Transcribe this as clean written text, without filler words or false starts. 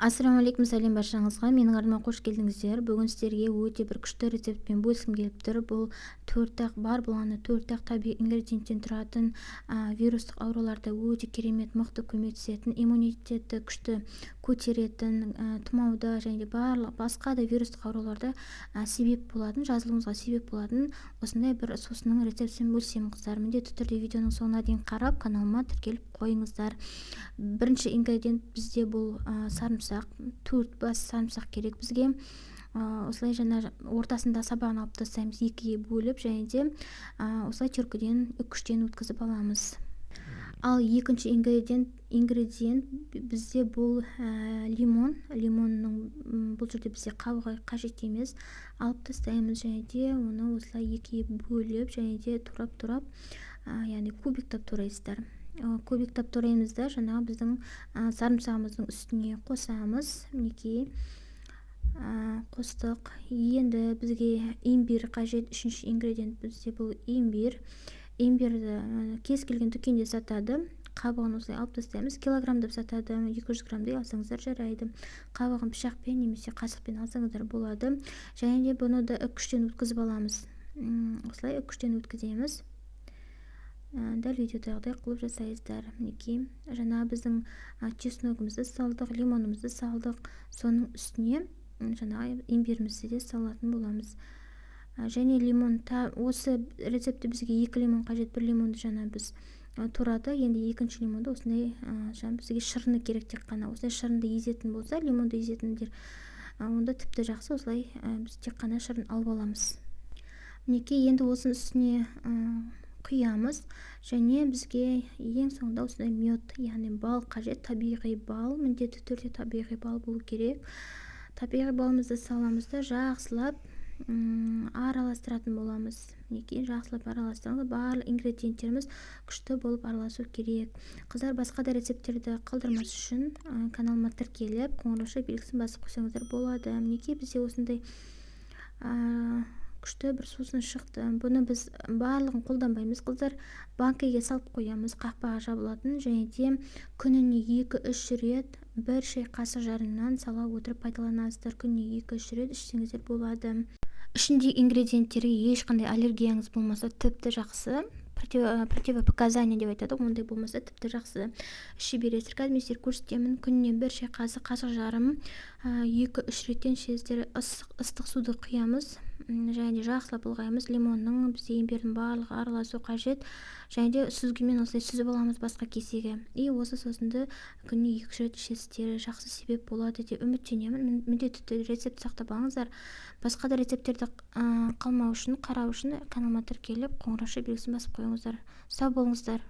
Ассалаумағалейкум, сәлем баршаңызға! Менің арнама қош келдіңіздер! Бүгін сіздерге өте бір күшті рецептпен бөліскім келіп тұр. Бұл төрт-ақ, бар болғаны төрт-ақ табиғи ингредиенттен тұратын, вирустық ауруларда өте керемет мықты көмектесетін, иммунитетті күшті көтеретін, тұмауда және де барлық басқа да вирустық ауруларда себеп болатын, жазылуыңызға себеп болатын осындай бір сусынның рецептімен бөлісемін. Қыздар, міндетті түрде видеоның соңына дейін қарап, каналыма тіркеліп қойыңыздар. Бірінші ингредиент бізде бұл сарымсақ. 4 бас сарымсақ керек бізге. Осылай жаңа ортасында сабағын алып тастаймыз, екіге бөліп, және де осылай теркіден, үккіштен өткізіп аламыз. Ал екінші ингредиент бізде бұл лимон. Лимонның бұл жерде бізде қабығы қажет емес, алып тастаймыз және де оны осылай екіге бөліп және де турап-турап, яғни кубиктап турайсыздар. Кубиктап тураймыз да, жаңағы біздің сарымсағымыздың үстіне қосамыз. Мінекей, қостық. Енді бізге имбирь қажет. Үшінші ингредиент бізде бұл имбирь. Имбирді кез келген дүкенде сатады. Қабығын осылай алып тастаймыз. Килограммдап сатады, 200 граммдай алсаңыздар жарайды. Қабығын пышақпен немесе қасықпен алсаңыздар болады. Және де бұны да үккіштен өткізіп аламыз. Осылай үккіштен өткіземіз, дәл видеодағыдай қылып жасайсыздар. Мінекей, жаңа біздің чесногымызды салдық, лимонымызды салдық, соның үстіне жаңағы имбирімізді де салатын боламыз. Және лимон та, осы рецептте бізге екі лимон қажет. Бір лимонды жаңа біз турадық, енді екінші лимонды осындай, жаңа бізге шырыны керек тек қана. Осындай шырынды езетін болса, лимонды езетіндер, онда тіпті жақсы. Осылай біз тек қана шырын алып аламыз. Мінекей, енді осының үстіне құямыз. Және бізге ең соңында осындай мед, яғни бал қажет. Табиғи бал, міндетті түрде табиғи бал болу керек. Табиғи балымызды саламыз да, жақсылап араластыратын боламыз. Мінекей, жақсылап араластырамыз. Барлық ингредиенттеріміз күшті болып араласу керек. Қыздар, басқа да рецепттерді қалдырмас үшін каналыма тіркеліп, қоңырауша белгісін басып қойсаңыздар болады. Мінекей, бізде осындай күшті бір сусын шықты. Бұны біз барлығын қолданбаймыз, қыздар, банкіге салып қоямыз, қақпағы жабылатын, және де күніне 2-3 рет бір шай қасық жарымнан сала отырып пайдаланасыздар. Күніне 2-3 рет ішсеңіздер болады. Ішіндегі ингредиенттерге ешқандай аллергияңыз болмаса, тіпті жақсы, противопоказания деп айтады ғой, ондай болмаса, тіпті жақсы, іше бересіздер. Қазір мен сіздерге көрсетемін. Күніне бір шай қасық, қасық жарым, 2-3 реттен ішесіздер. Ыстық суды құямыз және де жақсылап былғаймыз. Лимонның, бізде имбирдің барлығы араласу қажет. Және де сүзгімен осылай сүзіп аламыз басқа кесеге. И осы сусынды күніне 2-3 рет ішесіздер, жақсы себеп болады деп үміттенемін. Міндетті түрде рецепт сақтап алыңыздар. Басқа да рецепттерді қалмау үшін, қарау үшін каналыма тіркеліп, қоңырауша белгісін басып қойыңыздар. Сау болыңыздар!